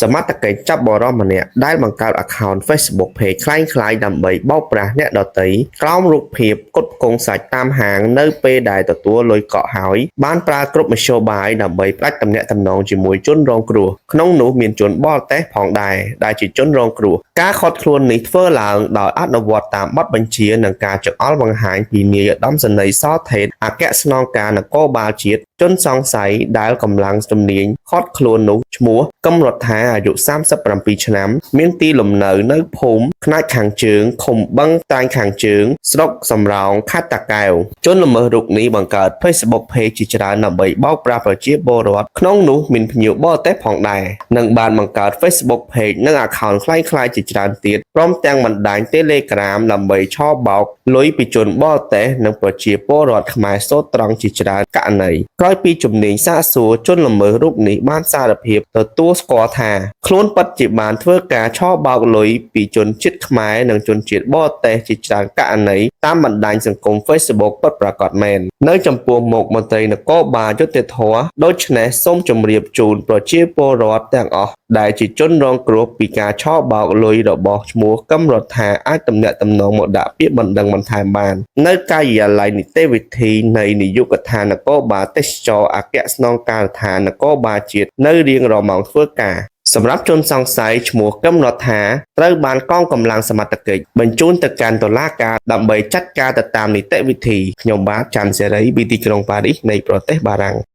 សមត្ថកិច្ចចាប់បុរសម្នាក់ដែលបង្កើត account Facebook Page ក្លែងៗដើម្បីបោកប្រាស់អ្នកដទៃក្រោមរូបភាពផ្គត់ផ្គង់សាច់តាមហាងនៅពេលដែលទទួលលុយកក់ហើយបានប្រើគ្រប់មធ្យោបាយដើម្បីផ្ដាច់ទំនាក់ទំនងជាមួយជនរងគ្រោះក្នុងនោះមានជនបរទេសផងដែរដែលជាជនរងគ្រោះការឃាត់ខ្លួននេះធ្វើឡើងដោយអនុវត្តតាមបទបញ្ជានិងការចង្អុលបង្ហាញពីនាយឧត្តមសេនីយ៍សថេតអគ្គស្នងការនគរបាលជាតិជនសង្ស័យដែលកម្លាំងជំនាញឃាត់ខ្លួននោះឈ្មោះកឹមរដ្ឋាអាយុ37ឆ្នាំមានទីលំនៅនៅភូមិផ្នែកខាងជើងឃុំបឹងត្រាញខាងជើងស្រុកសំរោងខេត្តតាកែវជនល្មើសរូបនេះបង្កើត Facebook Page ជាច្រើនដើម្បីបោកប្រាស់ប្រជាពលរដ្ឋក្នុងនោះមានភ្ញៀវបរទេសផងដែរនិងបានបង្កើត Facebook Page និង Account ក្លែងៗជាច្រើនទៀតព្រមទាំងបណ្ដាញ Telegram ដើម្បីឆបោកលុយពីជនបរទេសនិងប្រជាពលរដ្ឋខ្មែរសូត្រត្រង់ជាច្រើនករណីក្រោយពីជំនាញសាកសួរជនល្មើសរូបនេះបានសារភាពទទួលស្គាល់ថាខ្លួនពិតជាបានធ្វើការឆបោកលុយពីជនជាតិខ្មែរនិងជនជាតិបរទេសជាច្រើនករណីតាមបណ្ដាញសង្គម Facebook ពិតប្រាកដមែននៅចំពោះមុខមន្ត្រីនគរបាលយុត្តិធម៌ដូច្នេះសូមជម្រាបជូនប្រជាពលរដ្ឋទាំងអស់ដែលជាជនរងគ្រោះពីការឆបោកលុយរបស់ឈ្មោះកឹមរដ្ឋាអាចទំនាក់ទំនងមកដាក់ពាក្យបណ្ដឹងបន្ថែមបាននៅការិយាល័យនីតិវិធីនៃនាយកដ្ឋាននគរបាលទេសចរអគ្គស្នងការដ្ឋាននគរបាលជាតិនៅរៀងរាល់ម៉ោងធ្វើការសម្រាប់ជនសង្ស័យឈ្មោះកឹមរដ្ឋាត្រូវបានកងកម្លាំងសមត្ថកិច្ចបញ្ជូនទៅកាន់តុលាការដើម្បីចាត់ការទៅតាមនីតិវិធីខ្ញុំបាទច័ន្ទសេរីពីទីក្រុងប៉ារីសនៃប្រទេសបារាំង។